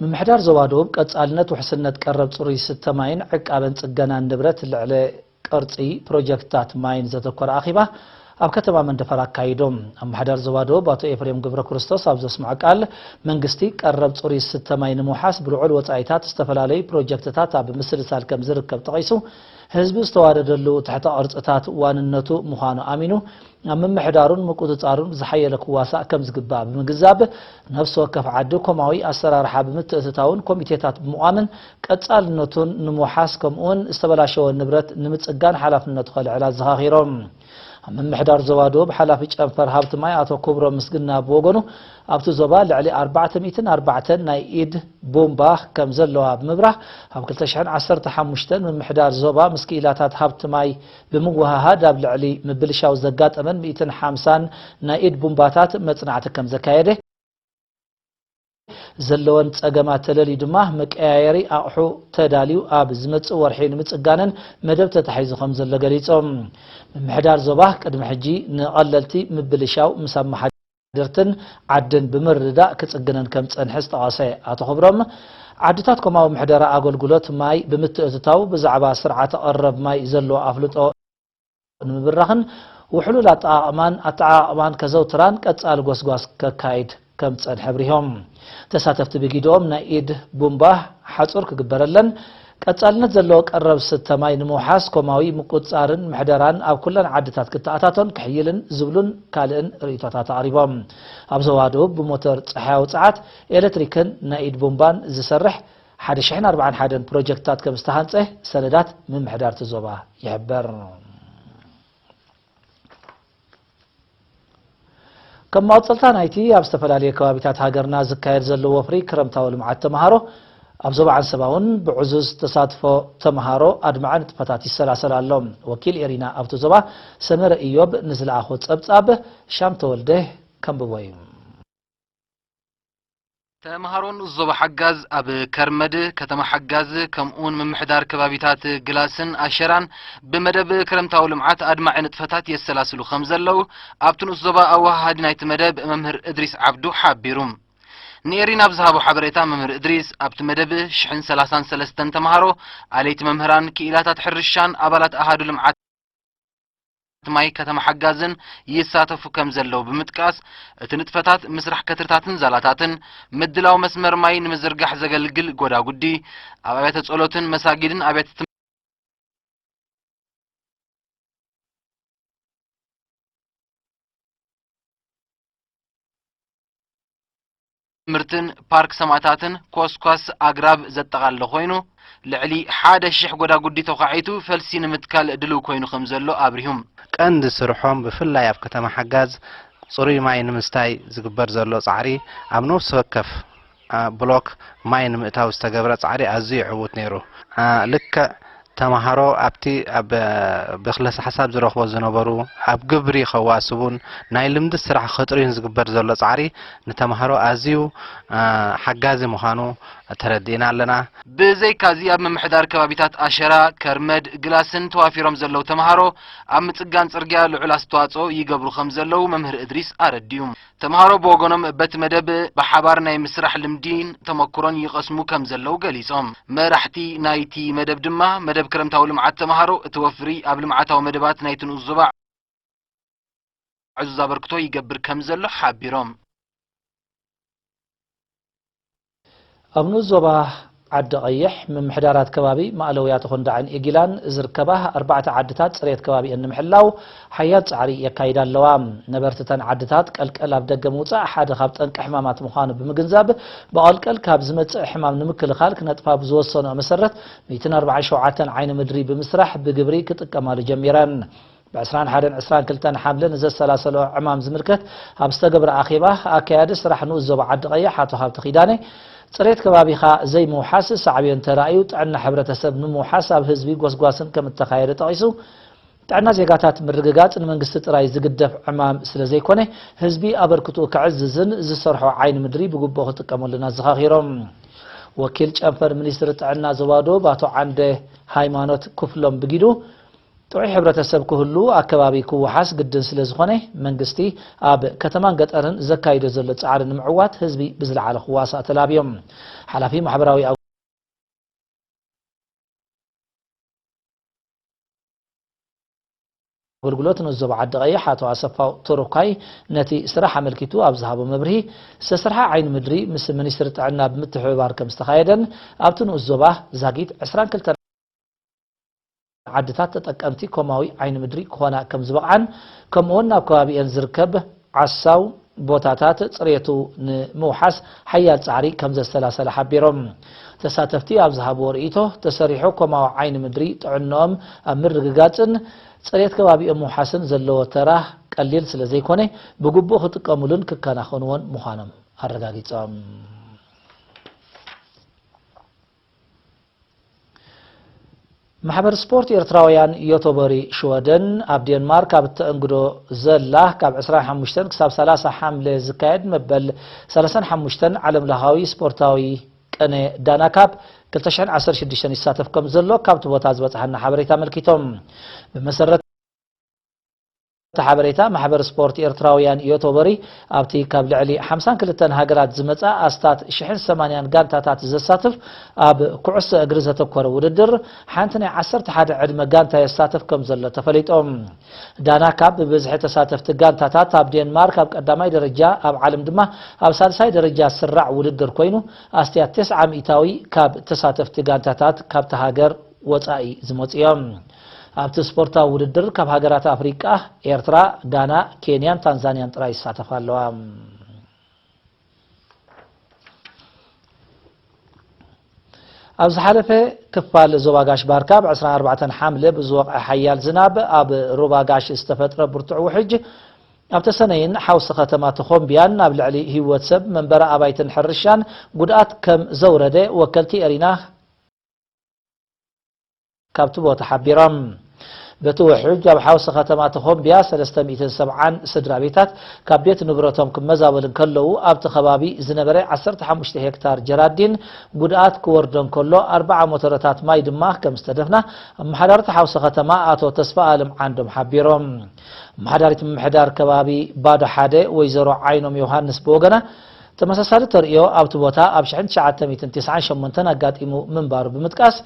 ምምሕዳር ዞባ ደቡብ ቀጻልነት ውሕስነት ቀረብ ጽሩይ ዝስተ ማይን ዕቃበን ጽገናን ንብረት ልዕሊ ቅርጺ ፕሮጀክትታት ማይን ዘተኮረ ኣኼባ ኣብ ከተማ መንደፈራ ኣካይዶም። ኣመሓዳሪ ዞባ ደቡብ ኣቶ ኤፍሬም ገብረ ክርስቶስ ኣብ ዘስምዖ ቃል፣ መንግስቲ ቀረብ ጽሩይ ዝስተ ማይ ንምውሓስ ብልዑል ወጻኢታት ዝተፈላለዩ ፕሮጀክትታት ኣብ ምስልሳል ከም ዝርከብ ጠቒሱ፣ ህዝቢ ዝተዋደደሉ ትሕተ ቅርጽታት ዋንነቱ ምዃኑ ኣሚኑ፣ ኣብ ምምሕዳሩን ምቁጽጻሩን ብዝሓየለ ክዋሳእ ከም ዝግባእ ብምግንዛብ፣ ነፍሲ ወከፍ ዓዲ ኮማዊ ኣሰራርሓ ብምትእትታውን ኮሚቴታት ብምቋምን ቀጻልነቱን ንምውሓስ፣ ከምኡውን ዝተበላሸወ ንብረት ንምጽጋን ሓላፍነቱ ከልዕል ኣዘኻኺሮም። ኣብ ምምሕዳር ዞባ ደቡብ ሓላፊ ጨንፈር ሃብቲ ማይ ኣቶ ክብሮም ምስግና ብወገኑ፣ ኣብቲ ዞባ ልዕሊ ኣርባዕተ ሚእትን ኣርባዕተን ናይ ኢድ ቡምባ ከም ዘለዋ ብምብራህ፣ ኣብ ክልተ ሽሕን ዓሰርተ ሓሙሽተን ምምሕዳር ዞባ ምስ ክኢላታት ሃብቲ ማይ ብምውህሃድ ኣብ ልዕሊ ምብልሻው ዘጋጠመን ሚእትን ሓምሳን ናይ ኢድ ቡምባታት መጽናዕቲ ከም ዘካየደ፣ ዘለወን ጸገማት ተለልዩ ድማ መቀያየሪ ኣቕሑ ተዳልዩ ኣብ ዝመጽእ ወርሒ ንምጽጋነን መደብ ተታሒዙ ከም ዘሎ ገሊጾም። ምምሕዳር ዞባ ቅድሚ ሕጂ ንቐለልቲ ምብልሻው ምስ ኣመሓደርትን ዓድን ብምርድዳእ ክጽግነን ከም ጸንሐ ዝጠቐሰ ኣቶ ክብሮም፣ ዓድታት ኮማዊ ምሕደራ ኣገልግሎት ማይ ብምትእትታው ብዛዕባ ስርዓተ ቀረብ ማይ ዘለዎ ኣፍልጦ ንምብራኽን ውሕሉል ኣጠቓቕማን ኣተዓቓቕማን ከዘውትራን ቀጻሊ ጎስጓስ ከካይድ ከም ዝጸንሐ ኣብሪሆም። ተሳተፍቲ ብጊድኦም ናይ ኢድ ቡምባ ሓጹር ክግበረለን፣ ቀጻልነት ዘለዎ ቀረብ ዝስተ ማይ ንምውሓስ ኮማዊ ምቁጽጻርን ምሕደራን ኣብ ኩለን ዓድታት ክተኣታቶን ክሕይልን ዝብሉን ካልእን ርእይቶታት ኣቕሪቦም። ኣብ ዞባ ደቡብ ብሞተር ጸሓያዊ ጸዓት፣ ኤሌክትሪክን ናይ ኢድ ቡምባን ዝሰርሕ ሓደ ሽሕን ኣርባዓን ሓደን ፕሮጀክትታት ከም ዝተሃንጸ ሰነዳት ምምሕዳር እቲ ዞባ ይሕብር። ከም መቐጸልታ ናይቲ ኣብ ዝተፈላለየ ከባቢታት ሃገርና ዝካየድ ዘሎ ወፍሪ ክረምታዊ ልምዓት ተምሃሮ፣ ኣብ ዞባ ዓንሰባ እውን ብዕዙዝ ተሳትፎ ተምሃሮ ኣድማዒ ንጥፈታት ይሰላሰል ኣሎ። ወኪል ኤሪና ኣብቲ ዞባ ሰመረ ኢዮብ ንዝለኣኾ ጸብጻብ ሻም ተወልደ ከንብቦ እዩ። ተምሃሮን ዞባ ሓጋዝ ኣብ ከርመድ፣ ከተማ ሓጋዝ፣ ከምኡውን ምምሕዳር ከባቢታት ግላስን ኣሸራን ብመደብ ክረምታዊ ልምዓት ኣድማዒ ንጥፈታት የሰላስሉ ከም ዘለዉ ኣብቲ ንኡስ ዞባ ኣወሃሃዲ ናይቲ መደብ መምህር እድሪስ ዓብዱ ሓቢሩ። ንኤሪና ኣብ ዝሃቦ ሓበሬታ መምህር እድሪስ፣ ኣብቲ መደብ ሽሕን ሰላሳን ሰለስተን ተምሃሮ፣ ኣለይቲ መምህራን፣ ክኢላታት ሕርሻን ኣባላት ኣሃዱ ልምዓት ማይ ከተማ ሓጋዝን ይሳተፉ ከም ዘለዉ ብምጥቃስ፣ እቲ ንጥፈታት ምስራሕ ከትርታትን ዛላታትን፣ ምድላው መስመር ማይ ንምዝርጋሕ ዘገልግል ጎዳጉዲ፣ ኣብ ኣብያተ ጸሎትን መሳጊድን ኣብያተ ትምህርትን ፓርክ ሰማእታትን ኮስኳስ ኣግራብ ዘጠቓለለ ኮይኑ፣ ልዕሊ ሓደ ሺሕ ጎዳጉዲ ተዃዒቱ ፈልሲ ንምትካል ድልው ኮይኑ ከም ዘሎ ኣብሪሁ። ቀንዲ ስርሖም ብፍላይ ኣብ ከተማ ሓጋዝ ጽሩይ ማይ ንምስታይ ዝግበር ዘሎ ጻዕሪ፣ ኣብ ነፍሲ ወከፍ፣ አ፣ ብሎክ ማይ ንምእታው ዝተገብረ ጻዕሪ ኣዝዩ ዕዉት ነይሩ። አ፣ ልክዕ ተምሃሮ ኣብቲ ኣብ፣ አ፣ ብክለሰ ሓሳብ ዝረኽቦ ዝነበሩ ኣብ ግብሪ ከዋስቡን ናይ ልምዲ ስራሕ ከጥርዩን ዝግበር ዘሎ ጻዕሪ ንተምሃሮ ኣዝዩ፣ አ፣ ሓጋዚ ምዃኑ ተረዲእና ኣለና። ብዘይካዚ ኣብ ምምሕዳር ከባቢታት ኣሸራ፣ ከርመድ፣ ግላስን ተዋፊሮም ዘለዉ ተምሃሮ ኣብ ምጽጋን ጽርግያ ልዑል ኣስተዋጽኦ ይገብሩ ከም ዘለዉ መምህር እድሪስ ኣረዲኡ። ተምሃሮ ብወገኖም በቲ መደብ ብሓባር ናይ ምስራሕ ልምዲን ተመክሮን ይቐስሙ ከም ዘለዉ ገሊጾም። መራሕቲ ናይቲ መደብ ድማ መደብ ክረምታዊ ልምዓት ተምሃሮ እቲ ወፍሪ ኣብ ልምዓታዊ መደባት ናይቲ ንኡስ ዞባ ዕዙዝ ኣበርክቶ ይገብር ከም ዘሎ ሓቢሮም። ኣብ ንኡስ ዞባ ዓዲ ቀይሕ፣ ምምሕዳራት ከባቢ ማእለውያ ተኾንዳዕን ኢጊላን ዝርከባ ኣርባዕተ ዓድታት ጽሬት ከባቢአን ንምሕላው ሓያል ጻዕሪ የካይዳ ኣለዋ። ነበርቲ እተን ዓድታት ቀልቀል ኣብ ደገ ምውጻእ ሓደ ካብ ጠንቂ ሕማማት ምዃኑ ብምግንዛብ፣ ብቐልቀል ካብ ዝመጽእ ሕማም ንምክልኻል ክነጥፋ ብዝወሰንኦ መሰረት፣ ሚእትን ኣርባዓን ሸውዓተን ዓይኒ ምድሪ ብምስራሕ ብግብሪ ክጥቀማሉ ጀሚረን። ብ ዕስራን ሓደን ዕስራን ክልተን ሓምለ ንዘሰላሰሎ ዕማም ዝምልከት ኣብ ዝተገብረ ኣኼባ፣ ኣካያዲ ስራሕ ንኡስ ዞባ ዓዲ ቀይሕ ኣቶ ሃብተ ኪዳነ፣ ጽሬት ከባቢኻ ዘይምውሓስ ሳዕቤን ተራእዩ ጥዕና ሕብረተሰብ ንምውሓስ ኣብ ህዝቢ ጎስጓስን ከም እተኻየደ ጠቒሱ፣ ጥዕና ዜጋታት ምርግጋጽ ንመንግስቲ ጥራይ ዝግደፍ ዕማም ስለ ዘይኮነ፣ ህዝቢ ኣበርክትኡ ከዕዝዝን ዝሰርሖ ዓይኒ ምድሪ ብግቡእ ክጥቀመሉን ኣዘኻኺሮም። ወኪል ጨንፈር ሚኒስትሪ ጥዕና ዞባ ደቡብ ኣቶ ዓንደ ሃይማኖት ክፍሎም ብጊዱ፣ ጥዑይ ሕብረተሰብ ክህሉ ኣከባቢ ክወሓስ ግድን ስለ ዝኾነ መንግስቲ ኣብ ከተማን ገጠርን ዘካይዶ ዘሎ ጻዕሪ ንምዕዋት ህዝቢ ብዝለዓለ ክዋሳእ ተላብዮም። ሓላፊ ማሕበራዊ ኣገልግሎት ንዞባ ዓዲ ቀይሕ ኣቶ ኣሰፋው ተረኳይ ነቲ ስራሕ ኣመልኪቱ ኣብ ዝሃቦ መብርሂ ዝተሰርሐ ዓይኒ ምድሪ ምስ ሚኒስትሪ ጥዕና ብምትሕብባር ከም ዝተኻየደን ኣብቲ ንኡስ ዞባ ዛጊት ዕስራን ክልተን ዓድታት ተጠቀምቲ ኮማዊ ዓይኒ ምድሪ ክኾና ከም ዝበቕዓን ከምኡውን ናብ ከባቢኤን ዝርከብ ዓሳው ቦታታት ጽሬቱ ንምውሓስ ሓያል ጻዕሪ ከም ዘስተላሰለ ሓቢሮም። ተሳተፍቲ ኣብ ዝሃብዎ ርእይቶ ተሰሪሑ ኮማዊ ዓይኒ ምድሪ ጥዕንኦም ኣብ ምርግጋጽን ጽሬት ከባቢኦም ምውሓስን ዘለዎ ተራ ቀሊል ስለ ዘይኮነ ብግቡእ ክጥቀሙሉን ክከናኸንዎን ምዃኖም ኣረጋጊጾም። ማሕበር ስፖርት ኤርትራውያን ዮቶቦሪ ሽወደን ኣብ ዴንማርክ ኣብ እተእንግዶ ዘላ ካብ ዕስራን ሓሙሽተን ክሳብ ሰላሳ ሓምለ ዝካየድ መበል ሰላሳን ሓሙሽተን ዓለም ለኻዊ ስፖርታዊ ቅነ ዳና ካፕ ክልተ ሽሕን ዓሰርተ ሽዱሽተን ይሳተፍ ከም ዘሎ ካብቲ ቦታ ዝበጽሓና ሓበሬታ ኣመልኪቶም። ብመሰረት እቲ ሓበሬታ ማሕበር ስፖርት ኤርትራውያን ዮቶቦሪ ኣብቲ ካብ ልዕሊ ሓምሳን ክልተን ሃገራት ዝመጻ ኣስታት ሽሕን ሰማንያን ጋንታታት ዘሳትፍ ኣብ ኩዕሶ እግሪ ዘተኮረ ውድድር ሓንቲ ናይ ዓሰርተ ሓደ ዕድመ ጋንታ የሳትፍ ከም ዘሎ ተፈሊጦም። ዳና ካብ ብብዝሒ ተሳተፍቲ ጋንታታት ኣብ ዴንማርክ ኣብ ቀዳማይ ደረጃ ኣብ ዓለም ድማ ኣብ ሳልሳይ ደረጃ ዝስራዕ ውድድር ኮይኑ ኣስትያት ተስዓ ሚእታዊ ካብ ተሳተፍቲ ጋንታታት ካብቲ ሃገር ወጻኢ ዝመጹ እዮም። ኣብቲ ስፖርታዊ ውድድር ካብ ሃገራት ኣፍሪቃ ኤርትራ፣ ጋና፣ ኬንያን ታንዛንያን ጥራይ ይሳተፋ ኣለዋ። ኣብ ዝሓለፈ ክፋል ዞባ ጋሽ ባርካ ብ ዕስራን ኣርባዕተን ሓምለ ብዝወቕዐ ሓያል ዝናብ ኣብ ሩባ ጋሽ ዝተፈጥረ ብርቱዕ ውሕጅ ኣብ ተሰነይን ሓውሲ ከተማ ተኾምቢያን ኣብ ልዕሊ ህይወት ሰብ መንበሪ ኣባይትን ሕርሻን ጉድኣት ከም ዘውረደ ወከልቲ ኤሪና ካብቲ ቦታ ሓቢሮም። በቲ ውሕጅ ኣብ ሓውሲ ከተማ ተኾምቢያ ሰለስተ ሚእትን ሰብዓን ስድራ ቤታት ካብ ቤት ንብረቶም ክመዛበሉ እንከለዉ ኣብቲ ከባቢ ዝነበረ ዓሰርተ ሓሙሽተ ሄክታር ጀራዲን ጉድኣት ክወርዶ እንከሎ ኣርብዓ ሞተረታት ማይ ድማ ከም ዝተደፍና ኣመሓዳርቲ ሓውሲ ከተማ ኣቶ ተስፋ ኣለም ዓንዶም ሓቢሮም። ኣመሓዳሪት ምምሕዳር ከባቢ ባዶ ሓደ ወይዘሮ ዓይኖም ዮሃንስ ብወገና ተመሳሳሊ ተርእዮ ኣብቲ ቦታ ኣብ ሽሕን ትሽዓተ ሚእትን ተስዓን ሸሞንተን ኣጋጢሙ ምንባሩ ብምጥቃስ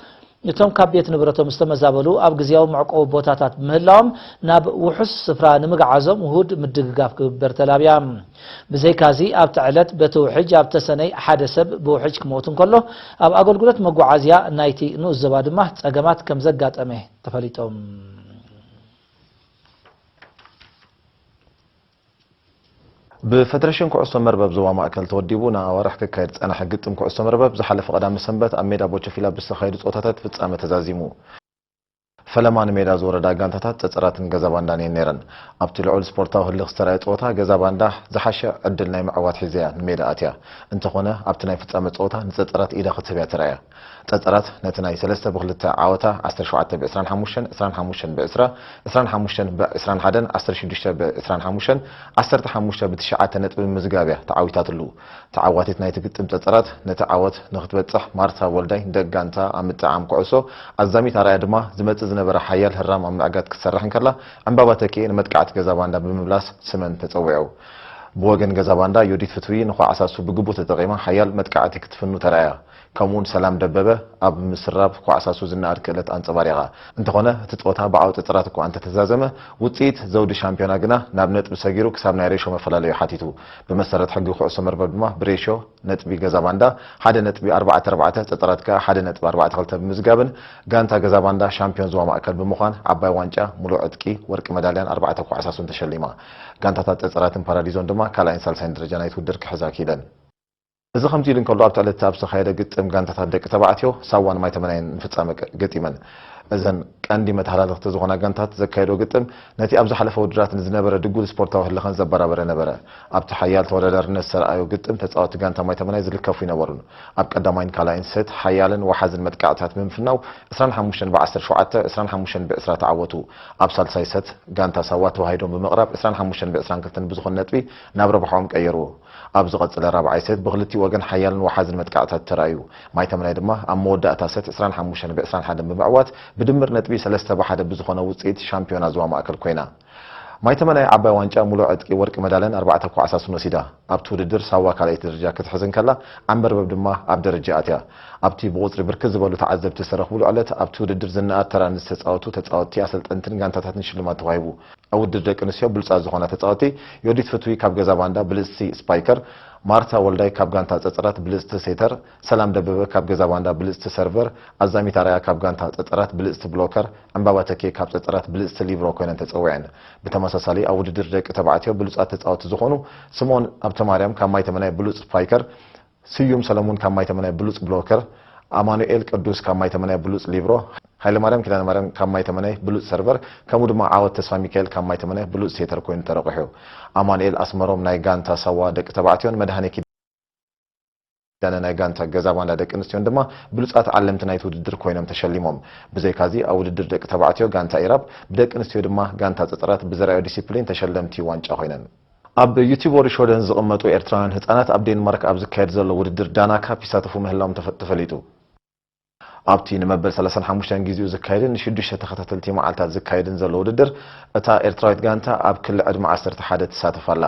እቶም ካብ ቤት ንብረቶም ዝተመዛበሉ ኣብ ግዝያዊ መዕቆቢ ቦታታት ብምህላዎም ናብ ውሑስ ስፍራ ንምግዓዞም ውሁድ ምድግጋፍ ክግበር ተላብያ። ብዘይካዚ ኣብቲ ዕለት በቲ ውሕጅ ኣብ ተሰነይ ሓደ ሰብ ብውሕጅ ክመውት እንከሎ ኣብ ኣገልግሎት መጓዓዝያ ናይቲ ንኡስ ዞባ ድማ ጸገማት ከም ዘጋጠመ ተፈሊጦም። ብፈደረሽን ኩዕሶ መርበብ ዞባ ማእከል ተወዲቡ ንኣዋርሕ ክካየድ ዝጸንሐ ግጥም ኩዕሶ መርበብ ዝሓለፈ ቀዳመ ሰንበት ኣብ ሜዳ ቦቸፊላ ብዝተኻየዱ ጸወታታት ፍጻመ ተዛዚሙ። ፈለማ ንሜዳ ዝወረዳ ጋንታታት ጸጸራትን ገዛ ባንዳን እየን ነይረን። ኣብቲ ልዑል ስፖርታዊ ህልኽ ዝተራእየ ጸወታ ገዛ ባንዳ ዝሓሸ ዕድል ናይ ምዕዋት ሒዘያ ንሜዳ ኣትያ። እንተኾነ ኣብቲ ናይ ፍጻመ ጸወታ ንጸጸራት ኢዳ ክትህብ እያ ተራእያ። ጸጸራት ነቲ ናይ ሰለስተ ብክልተ ዓወታ ዓሰርተ ሸውዓተ ብዕስራን ሓሙሽተን፣ ዕስራን ሓሙሽተን ብዕስራ፣ ዕስራን ሓሙሽተን ብዕስራን ሓደን፣ ዓሰርተ ሽዱሽተ ብዕስራን ሓሙሽተን፣ ዓሰርተ ሓሙሽተ ብትሽዓተ ነጥቢ ብምምዝጋብ እያ ተዓዊታትሉ። ተዓዋቲት ናይቲ ግጥም ጸጸራት ነቲ ዓወት ንክትበጽሕ ማርታ ወልዳይ ንደቂ ጋንታ ኣብ ምጥዓም ኩዕሶ ኣዛሚት ኣርኣያ ድማ ዝመጽእ ዝነበረ ሓያል ህራም ኣብ ምዕጋት ክትሰርሕ እንከላ ዕምባባ ተኪኤ ንመጥቃዕቲ ገዛ ባንዳ ብምምላስ ስመን ተጸዊዑ። ብወገን ገዛ ባንዳ ዮዲት ፍትዊ ንኳዕሳሱ ብግቡእ ተጠቒማ ሓያል መጥቃዕቲ ክትፍኑ ተራእያ። ከምኡውን ሰላም ደበበ ኣብ ምስራብ ኳዕሳሱ ዝነኣድ ክእለት ኣንጸባሪቓ። እንተኾነ እቲ ጸወታ ብዓው ጸጸራት እኳ እንተተዛዘመ ውጽኢት ዘውዲ ሻምፒዮና ግና ናብ ነጥቢ ሰጊሩ ክሳብ ናይ ሬሾ መፈላለዩ ሓቲቱ። ብመሰረት ሕጊ ኩዕሶ መርበብ ድማ ብሬሾ ነጥቢ ገዛ ባንዳ ሓደ ነጥቢ ኣርባዕተ ኣርባዕተ ጸጸራት ከኣ ሓደ ነጥቢ ኣርባዕተ ክልተ ብምዝጋብን ጋንታ ገዛ ባንዳ ሻምፒዮን ዞባ ማእከል ብምዃን ዓባይ ዋንጫ፣ ሙሉእ ዕጥቂ፣ ወርቂ መዳልያን ኣርባዕተ ኳዕሳሱን ተሸሊማ። ጋንታታት ጸጸራትን ፓራዲዞን ድማ ካልኣይን ሳልሳይን ደረጃ ናይቲ ውድድር ክሕዛ ክኢለን። እዚ ከምዚ ኢሉ እንከሎ ኣብቲ ዕለት ኣብ ዝተኻየደ ግጥም ጋንታታት ደቂ ተባዕትዮ ሳዋን ማይተመናይን ንፍጻመ ገ- ገጢመን። እዘን ቀንዲ መተሃላለኽቲ ዝኾና ጋንታት ዘካየዶ ግጥም ነቲ ኣብ ዝሓለፈ ውድድራት ንዝነበረ ድጉል ስፖርታዊ ህልኸን ዘበራበረ ነበረ። ኣብቲ ሓያል ተወዳዳርነት ዝተረኣዮ ግጥም ተጻወቲ ጋንታ ማይተመናይ ዝልከፉ ይነበሩን ኣብ ቀዳማይን ካልኣይን ሰት ሓያልን ወሓዝን መጥቃዕትታት ብምፍናው ዕስራን ሓሙሽተን ብዓሰርተ ሸውዓተ፣ ዕስራን ሓሙሽተን ብዕስራ ተዓወቱ። ኣብ ሳልሳይ ሰት ጋንታ ሳዋ ተዋሂዶም ብምቕራብ ዕስራን ሓሙሽተን ብዕስራን ክልተን ብዝኾነ ነጥቢ ናብ ረብሓኦም ቀየርዎ። ኣብ ዝቐጸለ ራብዓይ ሴት ብኽልቲኡ ወገን ሓያልን ወሓዝን መጥቃዕታት ተራእዩ። ማይ ተመናይ ድማ ኣብ መወዳእታ ሴት ዕስራን ሓሙሽተን ብ ዕስራን ሓደን ብምዕዋት ብድምር ነጥቢ ሰለስተ ብ ሓደ ብዝኾነ ውጽኢት ሻምፒዮና ዞባ ማእከል ኮይና። ማይ ተመናይ ዓባይ ዋንጫ ሙሉእ ዕጥቂ ወርቂ መዳልያን ኣርባዕተ ኳዕሳስን ወሲዳ። ኣብቲ ውድድር ሳዋ ካልኣይቲ ደረጃ ክትሕዝ እንከላ፣ ዓንበርበብ ድማ ኣብ ደረጃ ኣትያ። ኣብቲ ብቑጽሪ ብርክት ዝበሉ ተዓዘብቲ ዝተረኽብሉ ዕለት ኣብቲ ውድድር ዝነኣድ ተራ ንዝተጻወቱ ተጻወትቲ፣ ኣሰልጠንትን ጋንታታትን ሽልማት ተዋሂቡ። ኣብ ውድድር ደቂ ኣንስትዮ ብሉጻት ዝኾና ተጻወቲ ዮዲት ፍትዊ ካብ ገዛ ባንዳ ብልጽቲ ስፓይከር፣ ማርታ ወልዳይ ካብ ጋንታ ጸጸራት ብልጽቲ ሴተር፣ ሰላም ደበበ ካብ ገዛ ባንዳ ብልጽቲ ሰርቨር፣ ኣዛሚት ኣርኣያ ካብ ጋንታ ጸጸራት ብልጽቲ ብሎከር፣ ዕምባባ ተኬ ካብ ጸጸራት ብልጽቲ ሊብሮ ኮይነን ተጸዊዐን። ብተመሳሳሊ ኣብ ውድድር ደቂ ተባዕትዮ ብሉጻት ተጻወቲ ዝኾኑ ስምኦን ኣብተማርያም ካብ ማይ ተመናይ ብሉጽ ስፓይከር፣ ስዩም ሰለሙን ካብ ማይ ተመናይ ብሉጽ ብሎከር፣ ኣማኑኤል ቅዱስ ካብ ማይ ተመናይ ብሉጽ ሊብሮ፣ ሃይለማርያም ኪዳነማርያም ካብ ማይ ተመናይ ብሉጽ ሰርቨር፣ ከምኡ ድማ ዓወት ተስፋ ሚካኤል ካብ ማይ ተመናይ ብሉጽ ሴተር ኮይኑ ተረቑሑ። ኣማኑኤል ኣስመሮም ናይ ጋንታ ሳዋ ደቂ ተባዕትዮን መድሃኔ ኪዳነ ናይ ጋንታ ገዛ ባንዳ ደቂ ኣንስትዮን ድማ ብሉጻት ዓለምቲ ናይቲ ውድድር ኮይኖም ተሸሊሞም። ብዘይካዚ ኣብ ውድድር ደቂ ተባዕትዮ ጋንታ ኢራብ፣ ብደቂ ኣንስትዮ ድማ ጋንታ ጸጸራት ብዘርኣዮ ዲሲፕሊን ተሸለምቲ ዋንጫ ኮይነን። ኣብ ዩቲቦሪ ሾደን ዝቕመጡ ኤርትራውያን ህጻናት ኣብ ዴንማርክ ኣብ ዝካየድ ዘሎ ውድድር ዳና ካፕ ይሳተፉ ምህላዎም ተፈ-፣ ተፈሊጡ። ኣብቲ ንመበል ሰላሳን ሓሙሽተን ግዜኡ ዝካየድን ንሽዱሽተ ተኸታተልቲ መዓልታት ዝካየድን ዘሎ ውድድር፣ እታ ኤርትራዊት ጋንታ ኣብ ክሊ ዕድመ ዓሰርተ ሓደ ትሳተፍ ኣላ።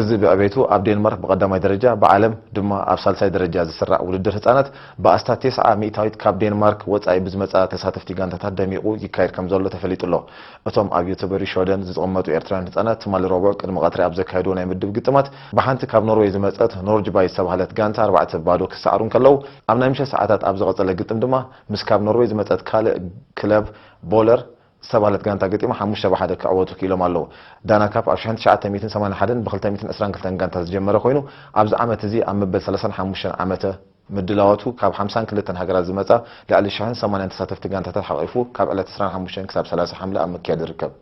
እዚ ብዕቤቱ ኣብ ዴንማርክ ብቐዳማይ ደረጃ፣ ብዓለም ድማ ኣብ ሳልሳይ ደረጃ ዝስራዕ ውድድር ህጻናት ብኣስታት ተስዓ ሚእታዊት ካብ ዴንማርክ ወጻኢ ብዝመጻ ተሳተፍቲ ጋንታታት ደሚቑ ይካየድ ከም ዘሎ ተፈሊጡ ኣሎ። እቶም ኣብ ዩቲቦሪ ሾደን ዝቕመጡ ኤርትራውያን ህጻናት ትማሊ ረቡዕ ቅድሚ ቀትሪ ኣብ ዘካየድዎ ናይ ምድብ ግጥማት ብሓንቲ ካብ ኖርወይ ዝመጸት ኖርጅባይ ዝተባህለት ጋንታ ኣርባዕተ ባዶ ክሰዓሩ እንከለዉ፣ ኣብ ናይ ምሸት ሰዓታት ኣብ ዝቐጸለ ግጥም ድማ ምስ ካብ ኖርወይ ዝመጸት ካልእ ክለብ ቦለር ዝተባህለት ጋንታ ገጢሙ ሓሙሽተ ብ ሓደ ክዕወቱ ክኢሎም ኣለዉ። ዳና ካፕ ኣብ ሺሕ ትሽዓተ ሚእትን ሰማንያን ሓደን ብ ክልተ ሚእትን ዕስራን ክልተን ጋንታ ዝጀመረ ኮይኑ፣ ኣብዚ ዓመት እዚ ኣብ መበል ሰላሳን ሓሙሽተን ዓመተ ምድላዋቱ ካብ ሓምሳን ክልተን ሃገራት ዝመጻ ልዕሊ ሽሕን ሰማንያን ተሳተፍቲ ጋንታታት ሓቒፉ ካብ ዕለት ዕስራን ሓሙሽተን ክሳብ ሰላሳ ሓምለ ኣብ ምክያድ ይርከብ።